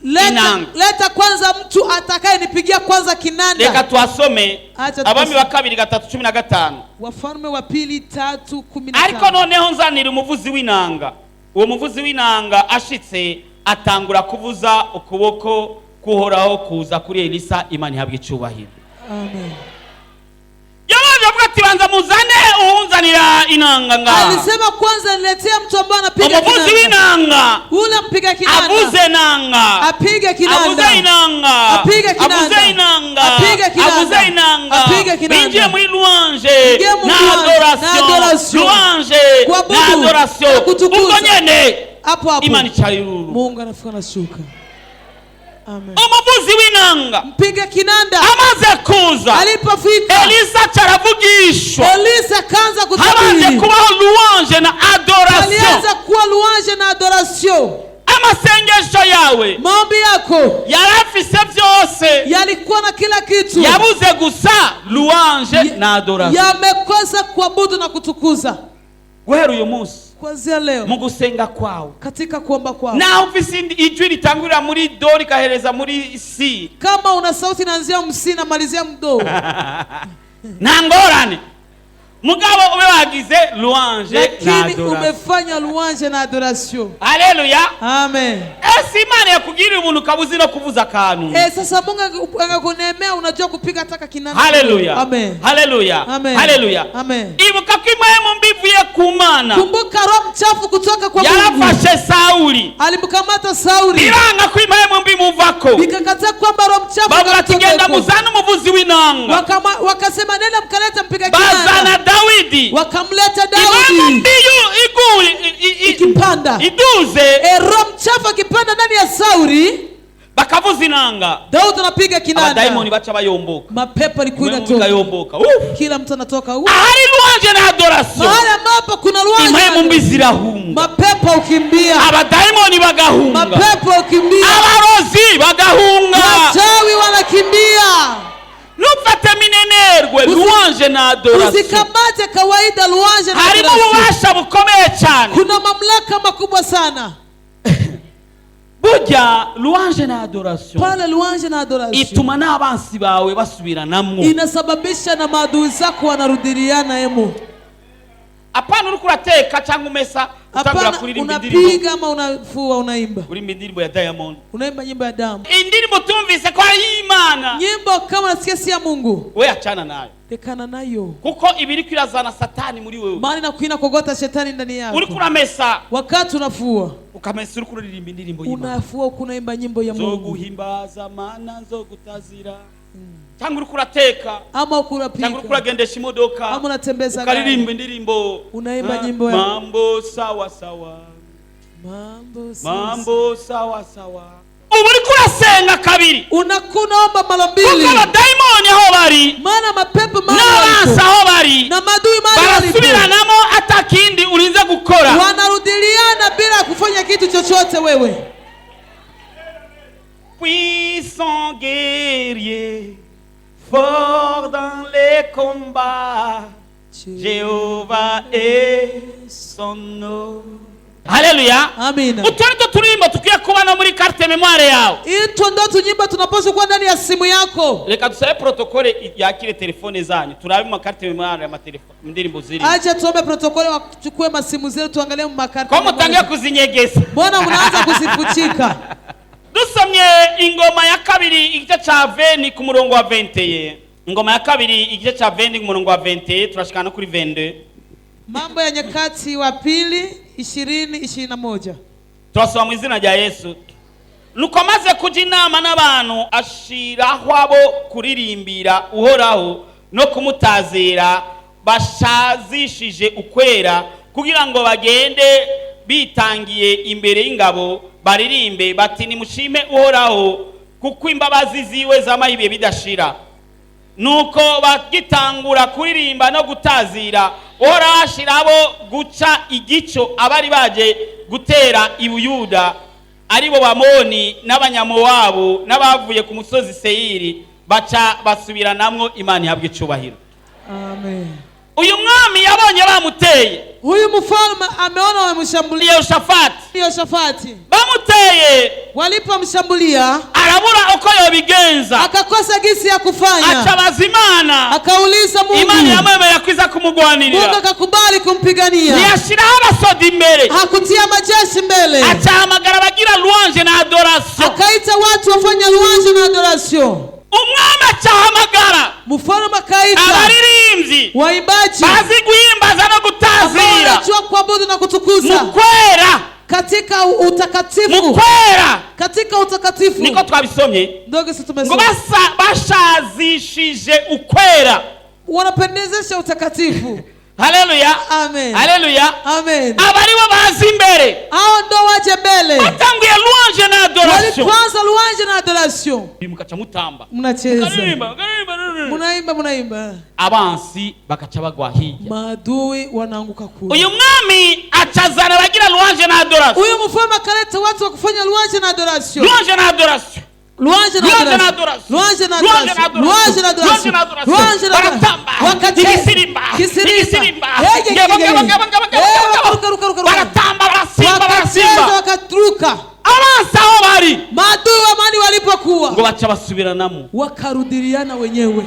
S6: leta,
S1: inanga.
S6: leta kwanza mtu atakayenipigia kwanza
S1: Reka
S6: kinanda.
S1: tuhasome.
S6: Acha tuhasome.
S1: Abami wa kabiri 3:15.
S6: Wafalme wa Pili 3:15.
S1: Ariko noneho nzanira umuvuzi w'inanga. Uwo muvuzi w'inanga ashitse atangura kuvuza, ukuboko kuhoraho kuza kuri Elisa. Imana ihabwa icubahiro.
S6: Amen.
S1: Yabanje avuga ati: "Banza muzane uwunzanira inanga ngaha."
S6: Alisema kwanza niletea mtu ambaye anapiga
S1: Umuvuzi
S6: kinanda.
S1: w'inanga
S6: Ule mpiga kinanda
S1: avuze nanga,
S6: apige
S1: avuze
S6: kinanda,
S1: inanga,
S6: Apige kinanda.
S1: avuze inanga,
S6: Apige kinanda.
S1: avuze inanga.
S6: Apige kinanda.
S1: Binjiye muri louange
S6: Binjiye mu
S1: na
S6: louange, na
S1: adoration,
S6: adoration.
S1: louange
S6: Kuabudu,
S1: na adoration.
S6: Na kutukuza.
S1: Ubwo nyene
S6: Hapo hapo
S1: Imana icara iruru.
S6: Mungu anafika na shuka. Amen.
S1: Umuvuzi w'inanga
S6: Mpiga kinanda
S1: amaze kuza,
S6: alipofika,
S1: Elisa acaravugishwa.
S6: Elisa akaanza
S1: Habanje
S6: kutabiri.
S1: kubaho louange na adoration.
S6: Alianza kuwa louange na adoration.
S1: Amasengesho yawe
S6: Maombi yako
S1: yari afise byose,
S6: yalikuwa na kila kitu,
S1: yabuze gusa louange na adoration.
S6: Yamekosa kuabudu na kutukuza.
S1: Guhera uyu munsi,
S6: Kuanzia leo,
S1: mu gusenga kwawe,
S6: katika kuomba kwako,
S1: naho ufise ijwi ritangurira muri do rikahereza muri si,
S6: kama una sauti inaanzia msi na malizia mdo,
S1: nta ngorane, mugabo ube wagize louange na
S6: lakini
S1: adoration.
S6: Umefanya louange na adoration.
S1: Haleluya.
S6: Amen.
S1: Ese Imana yakugirira ubuntu ukaba uzi no kuvuza akantu?
S6: Sasa Mungu angekunemea unajua kupiga hata kinanda.
S1: Haleluya.
S6: Amen.
S1: Haleluya.
S6: Amen.
S1: Haleluya.
S6: Amen.
S1: Ibuka ko impwemu mbi ivuye ku Mana
S6: Kumbuka roho mchafu kutoka kwa Mungu
S1: yarafashe Sawuli,
S6: alimkamata Sauli,
S1: biranga ko impwemu mbi muvako.
S6: ikakataa kwamba roho mchafu
S1: Bavuga ati:
S6: akamtoka
S1: "Genda
S6: huko.
S1: muzane umuvuzi w'inanga."
S6: Wakasema nenda mkaleta mpiga
S1: Bazana
S6: kinanda.
S1: Dawidi.
S6: Wakamleta
S1: Impwemu
S6: Daudi
S1: mbi iguye
S6: ikipanda.
S1: iduze,
S6: Roho mchafu akipanda ndani ya Sauli,
S1: bakavuza inanga,
S6: Daudi anapiga kinanda,
S1: abadayimoni baca bayomboka.
S6: Mapepo alikuwa
S1: Impwemu
S6: inatoka,
S1: ikayomboka. Uf!
S6: kila mtu anatoka. Uf!
S1: Ahari louange na adoration,
S6: Mahali ambapo kuna
S1: impwemu mbi
S6: louange,
S1: zirahunga,
S6: mapepo ukimbia,
S1: abadayimoni bagahunga,
S6: mapepo ukimbia,
S1: abarozi bagahunga.
S6: Wachawi wanakimbia.
S1: Ntufate minenerwe louange na adoration.
S6: Usikamate kawaida louange na
S1: Harimo
S6: adoration.
S1: ububasha bukomeye cyane.
S6: Kuna mamlaka makubwa sana.
S1: Burya louange na adoration
S6: Pale louange na adoration
S1: ituma n'abansi bawe basubiranamwo.
S6: Inasababisha na maadui zako wanarudiliana emo.
S1: Apana uriko urateka cyangwa umesa utangura
S6: Hapana,
S1: kuririmba indirimbo,
S6: unapiga ama unafua unaimba,
S1: uririmba indirimbo ya Diamond,
S6: unaimba nyimbo ya damu,
S1: indirimbo tumvise ko ari iy'Imana,
S6: nyimbo kama nasikia si ya Mungu,
S1: we achana nayo,
S6: tekana nayo,
S1: kuko ibiri irazana Satani muri wewe.
S6: Maana inakuina kogota shetani ndani
S1: Uriko
S6: yako.
S1: uramesa,
S6: Wakati unafua,
S1: ukamesa uriko uririmba indirimbo y'Imana,
S6: unafua huku unaimba nyimbo ya Mungu,
S1: zoguhimbaza Mana, zogutazira, cyangwa uriko urateka,
S6: ama huku
S1: cyangwa uriko
S6: unapika,
S1: uragendesha imodoka,
S6: ama unatembeza gari,
S1: ukaririmba indirimbo.
S6: Unaimba
S1: Ah,
S6: nyimbo ya-
S1: mambo sawa sawa,
S6: mambo sawa.
S1: Mambo sawa sawa. Ubu uriko urasenga kabiri,
S6: Unakuwa unaomba mara
S1: kuko
S6: mbili,
S1: abadayimoni aho bari
S6: maana mapepo mahali
S1: n'abansi
S6: walipo
S1: aho bari
S6: na maadui mahali walipo
S1: barasubiranamo atakindi urinze gukora.
S6: Wanarudiliana bila kufanya kitu chochote wewe.
S1: Puissant guerrier, fort dans les combats, Jéhovah est son nom. Haleluya.
S6: Amina.
S1: Utu ni two turimbo tukwiye kuba no muri carte mémoire yawe.
S6: Ito ndo tunyimba tunapaswa kuwa ndani ya simu yako.
S1: Reka dusabe protocole yakire telefone zanyu, turabe mu makarte mémoire y'amatelefone indirimbo ziri.
S6: Acha tuombe protokoli wachukue masimu zetu tuangalie makarti.
S1: Ko mutangiye kuzinyegeza?
S6: Mbona mnaanza kuzifuchika?
S1: Dusomye Ingoma ya Kabiri igice ca 20 ku murongo wa 21. Ingoma ya Kabiri igice ca 20 ku murongo wa 21, turashikana no kuri 22.
S6: Mambo ya Nyakati wa Pili 20:21.
S1: Turasoma mu izina rya Yesu. Nuko amaze kujya inama n'abantu, ashiraho abo kuririmbira Uhoraho no kumutazira bashazishije ukwera, kugira ngo bagende bitangiye imbere y'ingabo, baririmbe bati: "Nimushime Uhoraho, kuko imbabazi ziwe zamaho ibihe bidashira." Nuko bagitangura kuririmba no gutazira, Uhoraho ashira abo guca igico abari baje gutera i Buyuda, aribo Bamoni n'Abanyamowabu n'abavuye ku musozi Seyiri, baca basubiranamwo. Imana ihabwa icubahiro.
S6: Amen.
S1: Uyu mwami yabonye bamuteye.
S6: Huyu mfalme ameona wamemshambulia.
S1: Yehoshafati.
S6: Yoshafati.
S1: Bamuteye,
S6: Walipomshambulia,
S1: arabura uko yobigenza.
S6: akakosa gisi ya kufanya.
S1: Acabaza Imana.
S6: Akauliza
S1: Imana
S6: Mungu.
S1: yamwemerera kwiza
S6: Mungu
S1: kumugwanirira.
S6: akakubali kumpigania.
S1: Ntiyashiraho abasoda imbere.
S6: Hakutia majeshi mbele.
S1: Acahamagara abagira louange na adoration.
S6: Akaita watu wafanya louange na adoration.
S1: Umwami acahamagara
S6: Mfalme akaita
S1: abaririmbyi
S6: waimbaji
S1: bazi guhimbaza no
S6: ambao
S1: gutazira
S6: wanajua kuabudu na
S1: mu
S6: kutukuza
S1: kwera,
S6: katika
S1: mu
S6: utakatifu,
S1: kwera.
S6: katika utakatifu.
S1: Niko twabisomye.
S6: Ndio sisi
S1: Ngo
S6: tumesoma.
S1: basa bashazishije ukwera.
S6: Wanapendezesha utakatifu.
S1: Haleluya.
S6: Amen.
S1: Haleluya.
S6: Amen.
S1: Abaribo bazi imbere.
S6: Hao ndo waje mbele.
S1: Batanguye louange na adoration.
S6: Walipoanza louange na adoration,
S1: Mukaca mutamba,
S6: mnacheza,
S1: mukaririmba, mukaririmba.
S6: Munaimba, munaimba.
S1: Abansi bakaca bagwa hirya.
S6: Maadui wanaanguka kule.
S1: Uyu mwami acazana abagira louange na adoration.
S6: Huyu mfalme akaleta watu wa kufanya louange na adoration.
S1: Louange na adoration.
S6: Louange na
S1: Louange na
S6: adoration.
S1: adoration.
S6: Louange na
S1: Louange na
S6: adoration. Louange na
S1: adoration.
S6: adoration.
S1: Louange na adoration.
S6: Louange na adoration.
S1: Baratamba.
S6: Wakacheza.
S1: Igisirimba.
S6: Kisirimba.
S1: Igisirimba.
S6: Hey, hey,
S1: Ngebo,
S6: hey,
S1: ngebo,
S6: hey.
S1: ngebo, ngebo, ngebo,
S6: Eh,
S1: ngebo.
S6: wakaruka, ruka, ruka, ruka.
S1: Baratamba, barasimba,
S6: Wakacheza,
S1: barasimba.
S6: wakatruka.
S1: Abansi aho bari,
S6: Maadui wa amani walipokuwa,
S1: ngo baca basubiranamo.
S6: wakarudiliana wenyewe.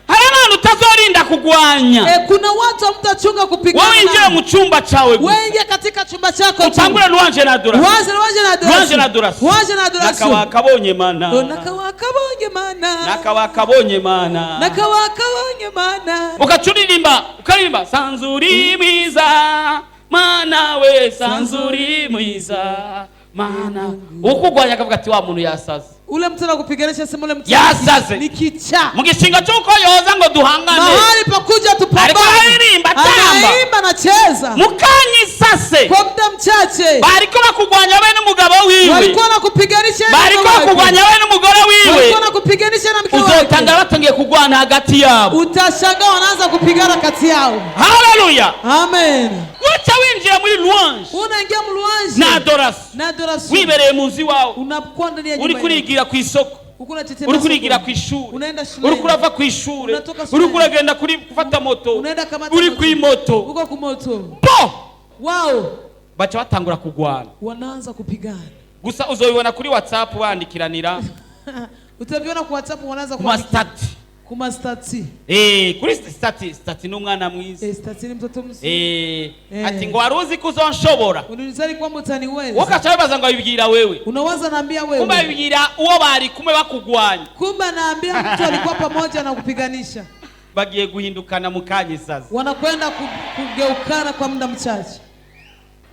S1: Hari abantu utazorinda kugwanya.
S6: E, kuna watu hamtachunga kupigana
S1: Wowe winjire
S6: nao.
S1: mu cyumba cyawe gusa,
S6: Wengie katika chumba chako tu.
S1: utangure louange na adoration.
S6: Louange, louange na
S1: Louange na
S6: adoration.
S1: adoration.
S6: Louange na adoration.
S1: Nakawakabonye mana.
S6: Oh, nakawakabonye mana.
S1: Nakawakabonye mana.
S6: Nakawakabonye mana.
S1: Ugaca uririmba, ukaririmba: "Sanzuri mwiza mana we, sanzuri mwiza mana." Ukugwanya akavuga ati: "Wa muntu yasaze."
S6: Ule mtu anakupiganisha, sema ule mtu
S1: Yasaze.
S6: ni kichaa.
S1: Mu gishinga cy'uko yoza ngo duhangane,
S6: Mahali pakuja tupambane.
S1: Alikuwa aririmba, atamba.
S6: Anaimba, anacheza.
S1: Mukanyisase,
S6: Kwa muda mchache
S1: bariko bakugwanya we n'umugabo wiwe,
S6: walikuwa nakupiganisha yeye na
S1: bariko
S6: mume wake.
S1: bakugwanya we n'umugore wiwe.
S6: Walikuwa nakupiganisha na mke wake.
S1: Uzotangara batangiye kugwana hagati yabo.
S6: Utashangaa wanaanza kupigana kati yao.
S1: Haleluya.
S6: Amen.
S1: Waca winjira muri louange
S6: Unaingia mluange
S1: na adoration,
S6: na adoration.
S1: wibereye mu nzu iwawe,
S6: Unakuwa ndani ya
S1: uri
S6: nyumba yako.
S1: kurigira ku isoko,
S6: Uko unachitembea
S1: uri kurigira
S6: sokoni.
S1: ku ishuri,
S6: Unaenda shuleni.
S1: uri kurava ku ishuri,
S6: Unatoka shuleni.
S1: uri kuragenda kuri gufata moto,
S6: Unaenda kamata
S1: uri
S6: moto.
S1: ku imoto,
S6: Uko kumoto.
S1: bo
S6: Wao
S1: baca batangura kugwana.
S6: wanaanza kupigana.
S1: Gusa uzobibona kuri WhatsApp bandikiranira
S6: Utaviona kwa WhatsApp wanaanza
S1: ku
S6: kuandikia.
S1: ma statut.
S6: Kuma statut.
S1: Eh, kuri statut, statut n'umwana mwiza.
S6: Eh, statut ni mtoto mzuri.
S1: Eh,
S6: Eh.
S1: ati ngo wari uzi ko uzonshobora.
S6: Unilizani kwamba utaniweza.
S1: Wowe ugaca wibaza ngo abibwira wewe,
S6: Unawaza naambia
S1: kumbe
S6: wewe.
S1: abibwira uwo bari kumwe bakugwanya.
S6: Kumbe naambia mtu alikuwa pamoja na kupiganisha.
S1: Bagiye guhindukana mu kanya isazi.
S6: Wanakwenda kugeukana kwa muda mchache.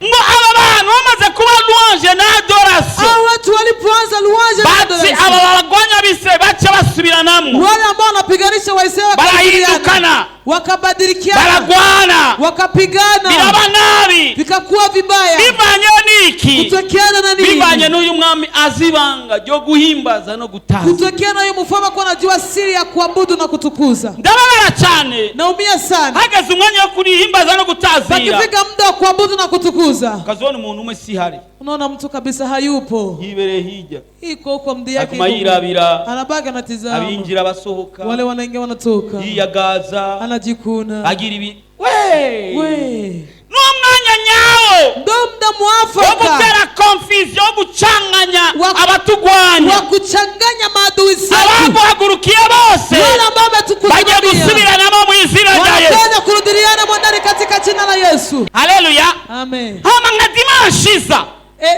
S1: Ngo aba bantu bamaze kuba louange na adoration,
S6: Hao watu walipoanza louange na
S1: baci
S6: adoration,
S1: aba babagwanya bise baca basubiranamwo.
S6: wale ambao wanapiganisha Waisraeli
S1: Barahindukana.
S6: wakabadilikiana,
S1: Baragwana.
S6: wakapigana,
S1: Biraba nabi.
S6: vikakuwa vibaya.
S1: Bivanye n'iki?
S6: Kutokeana na
S1: Bivanye
S6: nini?
S1: n'uyu mwami azi ibanga ryo guhimbaza no gutaza.
S6: Kutokeana huyu mfalme kuwa anajua siri ya kuabudu na kutukuza.
S1: Ndababara cyane.
S6: Naumia sana.
S1: Hageze umwanya wo kurihimbaza no gutazira,
S6: Pakifika muda wa kuabudu na kutukuza,
S1: ukazibona umuntu umwe si hari,
S6: unaona mtu kabisa hayupo,
S1: yibereye hirya,
S6: iko huko mdi yake
S1: aguma
S6: iko huko.
S1: yirabira
S6: Anabaki anatizama
S1: abinjira basohoka,
S6: wale wanaingia wanatoka,
S1: yiyagaza,
S6: anajikuna.
S1: Agira ibi we.
S6: We
S1: N'umwanya nyawo
S6: ndo muda
S1: wo
S6: mwafaka
S1: gutera confusion, wo gucanganya abatugwanya,
S6: wa kuchanganya maadui zetu,
S1: abaguhagurukiye bose
S6: wale ambao
S1: bagiye
S6: wametukusudia
S1: gusubiranamo mu izina rya Yesu.
S6: wanakwenda kurudiliana mwandani katika jina la Yesu.
S1: Haleluya.
S6: Amen.
S1: Hama nka dimanche iza,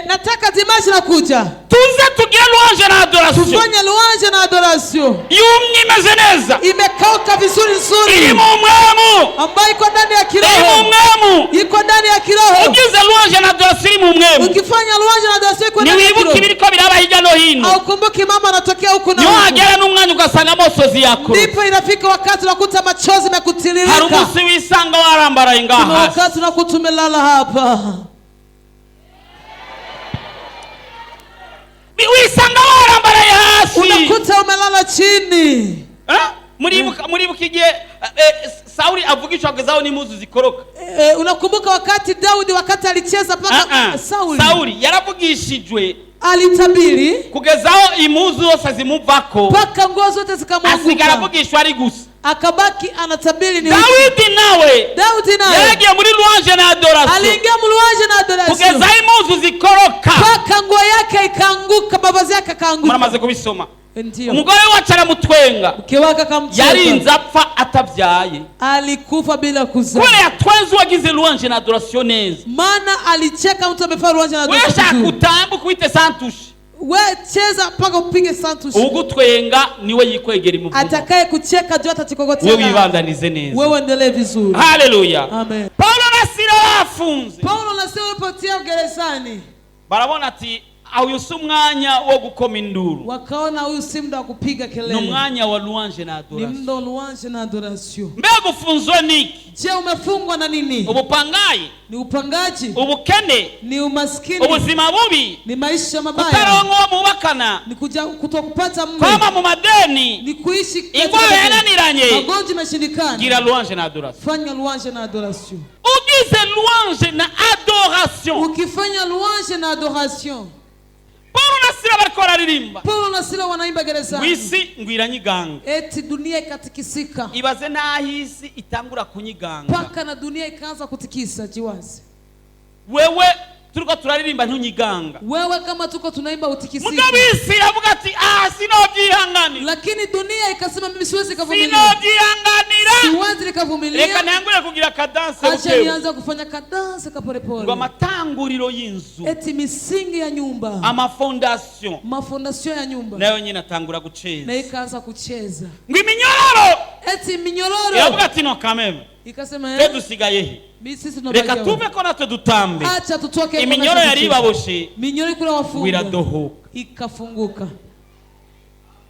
S6: Nataka dimanche nakuja
S1: Tuze tugire louange na adoration.
S6: Tufanye louange na adoration.
S1: Yumye imeze neza.
S6: Imekauka vizuri
S1: Iri
S6: nzuri,
S1: mu mpwemu.
S6: ambayo iko ndani ya
S1: Iri mu
S6: kiroho,
S1: mpwemu.
S6: iko ndani ya kiroho.
S1: Ugize louange na adoration iri mu mpwemu.
S6: Ukifanya louange na adoration iko ndani ya
S1: Ntiwibuka
S6: kiroho,
S1: ibiriko biraba hirya no hino.
S6: haukumbuki mama anatokea huku na
S1: Niho
S6: huku.
S1: hagera n'umwanya ugasanga amosozi yakuru.
S6: Ndipo inafika wakati unakuta machozi
S1: Hari
S6: yamekutiririka.
S1: umunsi wisanga warambaraye ngaha
S6: Kuna
S1: hasi.
S6: wakati unakuta umelala hapa,
S1: Wisanga warambaraye hasi.
S6: unakuta umelala chini.
S1: Eh? Muribuka igihe Sawuli avuga ico agezaho n'impuzu zikoroka.
S6: Unakumbuka wakati Daudi wakati alicheza mpaka
S1: Ah, ah.
S6: Sauli
S1: Sawuli yaravugishijwe
S6: alitabiri
S1: kugezaho impuzu zose zimuvako,
S6: mpaka nguo zote
S1: asigara
S6: zikamwanguka,
S1: avugishwa ari gusa.
S6: akabaki anatabiri ni uchi.
S1: Dawidi nawe
S6: Daudi naye
S1: yaragiye muri louange na adoration
S6: aliingia mluanje na adoration
S1: kugezaho impuzu zikoroka.
S6: mpaka nguo yake ikaanguka, mavazi yake akaanguka.
S1: Muramaze kubisoma.
S6: Ndio
S1: Umugore wacu aramutwenga,
S6: mke wake akamcheka,
S1: yarinze apfa atabyaye
S6: alikufa bila kuzaa,
S1: kubera yatwenze uwagize louange na adoration neza.
S6: maana alicheka mtu amefanya louange na adoration
S1: Weshaka
S6: vizuri.
S1: utambuke wite santushe,
S6: We cheza mpaka upige santushi.
S1: ugutwenga niwe yikwegera imuvumo,
S6: Atakaye kucheka juu
S1: we
S6: atajikokotea.
S1: wibandanize neza.
S6: Wewe endelee vizuri.
S1: Haleluya.
S6: Amen.
S1: Paulo na Sila bafunze,
S6: Paulo na Sila walipotia gerezani,
S1: barabona ati uyu si umwanya wo gukoma induru,
S6: wakaona huyu si muda wa kupiga
S1: ni
S6: kelele,
S1: umwanya wa louange na
S6: ni
S1: adoration.
S6: muda wa louange na adoration.
S1: Mbega ufunzwe niki?
S6: Je, umefungwa na nini?
S1: Ubupangayi,
S6: Ni upangaji?
S1: ubukene,
S6: Ni umaskini?
S1: ubuzima bubi,
S6: Ni maisha mabaya?
S1: kutaronka uwo mubakana,
S6: Ni kuja kutokupata mume?
S1: kwama mu madeni,
S6: Ni kuishi katika
S1: ingwara yananiranye.
S6: magonjwa imeshindikana?
S1: Gira louange na adoration.
S6: Fanya louange na adoration.
S1: Ugize louange na adoration,
S6: Ukifanya louange na adoration,
S1: Paulo na Sila bariko bararirimba
S6: Paulo na Sila wanaimba gerezani,
S1: wisi ngwiranyiganga.
S6: eti dunia ikatikisika,
S1: Ibaze n'aho isi itangura kunyiganga,
S6: mpaka na dunia ikaanza kutikisa. Jiwazi
S1: wewe turiko turaririmba ntunyiganga.
S6: wewe, kama tuko tunaimba utikisika,
S1: Mugabo isi iravuga ati ah, sinobyihanganira,
S6: lakini dunia ikasema mimi siwezi nikavumilia,
S1: sinobyihanganira,
S6: siwezi
S1: reka
S6: nikavumilia,
S1: ntangure kugira akadanse
S6: acha
S1: bukebu.
S6: nianze kufanya kadansi
S1: Ngo
S6: kapolepole,
S1: amatanguriro y'inzu,
S6: eti misingi ya nyumba,
S1: amafondasiyo
S6: mafondasio ya nyumba
S1: nayo nyine atangura
S6: na
S1: guceza.
S6: ikaanza kucheza,
S1: Ngo iminyororo
S6: eti minyororo
S1: iravuga ati no kameme,
S6: ikasema
S1: twe dusigaye he?
S6: sisi
S1: Reka
S6: tunabakia
S1: tuve ko natwe dutambe.
S6: acha tutoke,
S1: Iminyoro yari ibaboshe
S6: minyororo ikura
S1: ngo
S6: wafunga
S1: iradohoka.
S6: ikafunguka,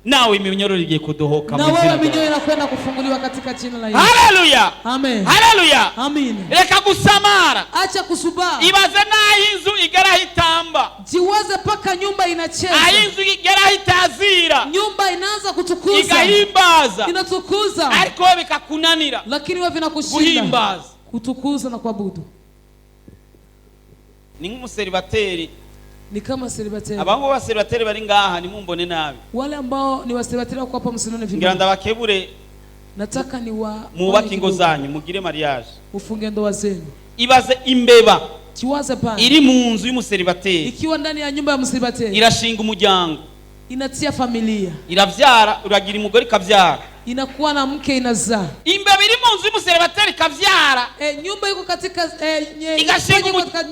S1: Nawe iminyororo igiye kudohoka
S6: na
S1: mu
S6: wewe
S1: izina
S6: minyororo
S1: rya.
S6: inakwenda kufunguliwa katika jina la Yesu.
S1: Haleluya,
S6: Amen.
S1: haleluya.
S6: Amin.
S1: Reka gusamara.
S6: Acha kusubaa,
S1: Ibaze n'aho inzu igeraho itamba,
S6: jiwaze mpaka nyumba inacheza,
S1: aho inzu igeraho itazira,
S6: nyumba inaanza kutukuza,
S1: igahimbaza,
S6: inatukuza,
S1: ariko wowe bikakunanira
S6: lakini wewe vinakushinda
S1: guhimbaza.
S6: kutukuza na kuabudu.
S1: Ni nk'umuseribateri.
S6: Ni kama selibateri.
S1: Abahungu b'abaseribateri bari ngaha nimumbone nabi,
S6: Wale ambao ni waselibateri wako hapa, msinone
S1: ngira
S6: vibaya.
S1: ndabakebure,
S6: Nataka ni wa
S1: mwubake ingo zanyu mugire mariage.
S6: mufunge ndoa zenu.
S1: Ibaze imbeba
S6: Jiwaze pale
S1: iri mu nzu y'umuseribateri,
S6: ikiwa ndani ya nyumba ya mselibateri
S1: irashinga umuryango,
S6: inatia familia,
S1: iravyara, uragira umugore ikavyara.
S6: inakuwa na mke, inazaa.
S1: Imbeba iri mu nzu y'umuseribateri ikavyara,
S6: Nyumba iko katika
S1: Ikashinga
S6: panya iko katika,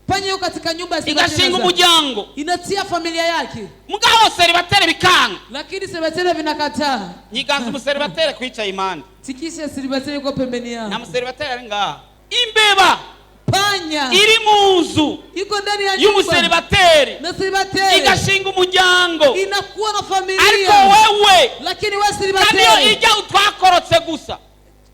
S6: panya iko katika nyumba ya selibateri
S1: igashinga
S6: inazaa.
S1: umuryango,
S6: Inatia familia yake,
S1: mugabo seribateri bikanga.
S6: lakini selibateri vinakataa.
S1: Nyiganza umuseribateri kwicaye impande,
S6: Tikisha selibateri iko pembeni
S1: nta
S6: yao.
S1: museribateri ari ngaha. Imbeba
S6: Panya
S1: iri mu nzu
S6: iko ndani ya nyumba
S1: y'umuseribateri
S6: na selibateri
S1: igashinga umuryango,
S6: inakuwa na
S1: ariko
S6: familia,
S1: wewe
S6: lakini wewe
S1: kandi iyo
S6: selibateri
S1: ijya utwakorotse gusa,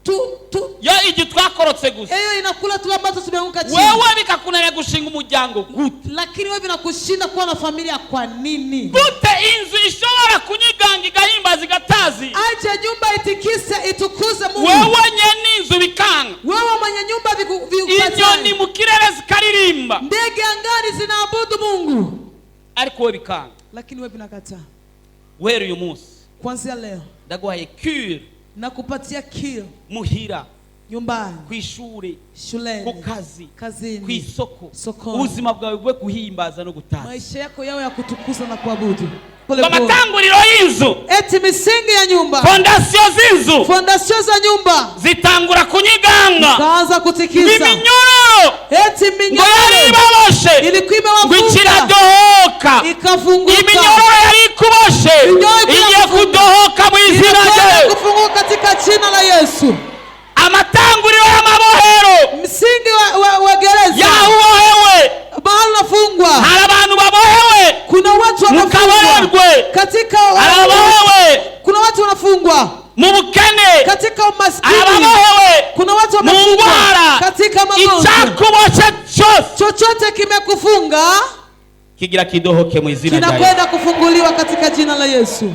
S6: tu tu
S1: yo ijya utwakorotse gusa,
S6: hiyo inakula tu ambazo tumeanguka chini,
S1: wewe bikakunanira gushinga umuryango gute?
S6: lakini wewe vinakushinda kuwa na familia. Kwa nini?
S1: Gute inzu ishobora kunyiganga igahimbaza igatazi,
S6: Acha nyumba itikise, itukuze Mungu.
S1: wewe nyene inzu bikanga?
S6: Wewe mwenye nyumba
S1: Inyoni
S6: vikukatae.
S1: mu kirere zikaririmba,
S6: Ndege angani zinaabudu Mungu,
S1: ariko wowe bikanga.
S6: lakini wewe vinakataa.
S1: Guhera uyu munsi
S6: Kuanzia leo
S1: ndaguhaye cure.
S6: nakupatia kio
S1: Muhira,
S6: nyumbani,
S1: ku ishure, ku
S6: shuleni,
S1: kazi, ku
S6: kazini,
S1: isoko,
S6: sokoni.
S1: ubuzima bwawe bwe guhimbaza no gutaza.
S6: Maisha yako yawe ya kutukuza na kuabudu.
S1: Ngo amatanguriro y'inzu,
S6: Eti misingi ya nyumba,
S1: fondasiyo z'inzu
S6: fondasio za nyumba
S1: zitangura kunyiganga,
S6: kaanza kutikisa.
S1: Iminyororo
S6: Eti
S1: ngo yari
S6: minyororo
S1: ibaboshe
S6: ilikuwa
S1: ngo
S6: imewafunga
S1: ikiradohoka.
S6: ikafunguka.
S1: Iminyororo yari ikuboshe
S6: Minyororo
S1: igiye
S6: irafunga.
S1: kudohoka mu izina
S6: Inakwenda
S1: rye.
S6: kufunguka katika jina la Yesu.
S1: Amatanguriro y'amabohero,
S6: Msingi wa gereza,
S1: yaho ubohewe,
S6: mahali unafungwa,
S1: hari abantu babohewe
S6: kuna watu
S1: mu
S6: wamefungwa
S1: kaborerwe,
S6: katika,
S1: hari ababohewe
S6: kuna watu wanafungwa
S1: mu bukene,
S6: katika
S1: hari
S6: umaskini,
S1: ababohewe
S6: kuna watu
S1: mu
S6: wamefungwa
S1: ndwara.
S6: katika magonjwa.
S1: Icyakuboshe cyose
S6: Chochote kimekufunga
S1: kigira kidohoke mu izina rya Yesu.
S6: kinakwenda kufunguliwa katika jina la Yesu.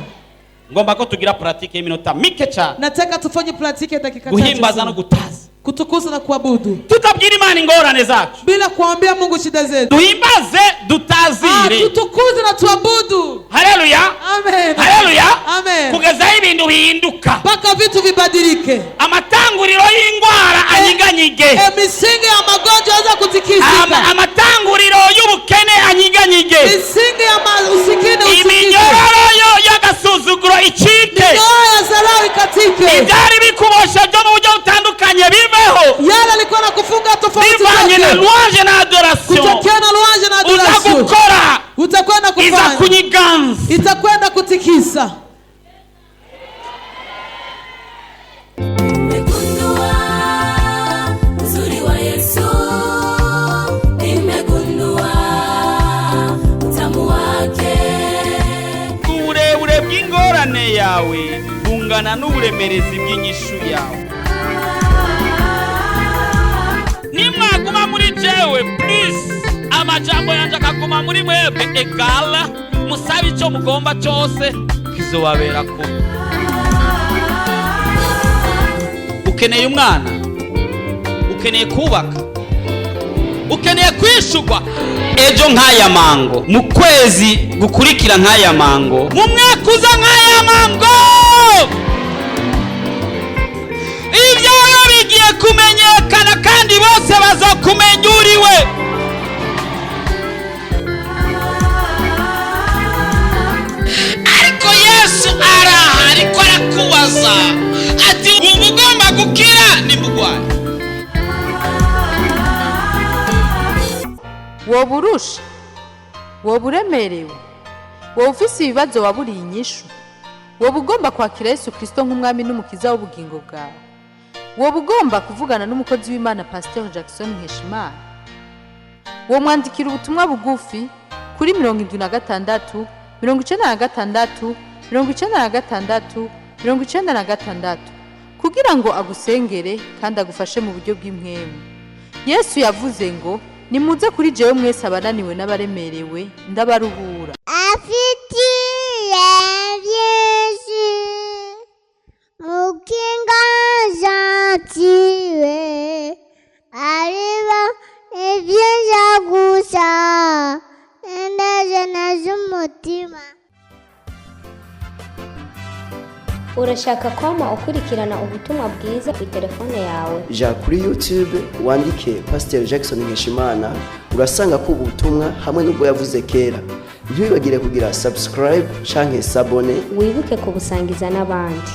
S1: Ngomba ko tugira pratique y'iminota mike cyane,
S6: Nataka tufanye pratique ya dakika chache
S1: guhimbaza no
S6: sana.
S1: gutaza,
S6: Kutukuza na kuabudu
S1: tutabwira Imana ingorane zacu,
S6: bila kuambia Mungu shida zetu.
S1: Duhimbaze, dutazire.
S6: Tutukuze na tuabudu.
S1: Haleluya!
S6: Amen.
S1: Haleluya!
S6: Amen.
S1: Kugeza aho ibintu bihinduka,
S6: Mpaka vitu vibadilike.
S1: Amatanguriro y'indwara anyiganyige,
S6: Misingi ya magonjwa yaweza kutikisika.
S1: Amatanguriro y'ubukene anyiganyige,
S6: Misingi ya usikini usikike.
S1: Iminyororo y'agasuzuguro icike,
S6: Minyororo ya dharau ikatike.
S1: Ibyari bikuboshe byo mu buryo butandukanye biveho,
S6: Yale alikuwa na kufunga tofauti
S1: bivanye na
S6: zake.
S1: louange na adoration
S6: Kutokea na louange na
S1: uza
S6: adoration.
S1: gukora
S6: Utakwenda
S1: iza
S6: kufanya.
S1: kunyiganza.
S6: Itakwenda kutikisa.
S7: Nimegundua uzuri wa Yesu, nimegundua utamu wake.
S1: Uburebure bw'ingorane yawe bungana n'uburemerezi bw'inyishu yawe. Nimwaguma muri jewe, please, amajambo yanjye akaguma muri mwebwe, egala musabe icyo mugomba cyose kizobabera kuba. Ukeneye umwana, ukeneye kubaka, ukeneye kwishurwa ejo nk'aya mango, mu kwezi gukurikira nk'aya mango, mu mwaka uza nk'aya mango, ibyawe bigiye kumenyekana kandi bose bazokumenya uriwe. Ariko Yesu araha ariko arakubaza ati: "Uba ugomba gukira nimugwaye."
S2: Woba urusha, woba uremerewe, woba ufise ibibazo waburiye inyishu, woba ugomba kwakira Yesu Kirisito nk'umwami n'umukiza w'ubugingo bwawe, woba ugomba kuvugana n'umukozi w'Imana Pasiteri Jackson Nkeshimana, womwandikira ubutumwa bugufi kuri 76 96 96 96 kugira ngo agusengere kandi agufashe mu buryo bw'impwemu. Yesu yavuze ngo: "Nimuze kuri jewe mwese abananiwe n'abaremerewe, ndabaruhura."
S3: Afitiye byinshi mukinga gentile ariba ibyiza gusa indajana z'umutima.
S4: Urashaka kwama ukurikirana ubutumwa bwiza ku telefone yawe?
S5: Ja kuri YouTube wandike Pasiteri Jackson Nkeshimana, urasanga ko ubutumwa hamwe n'ubwo yavuze kera. Ntiwibagire kugira subscribe canke s'abonner.
S4: Wibuke kubusangiza n'abandi.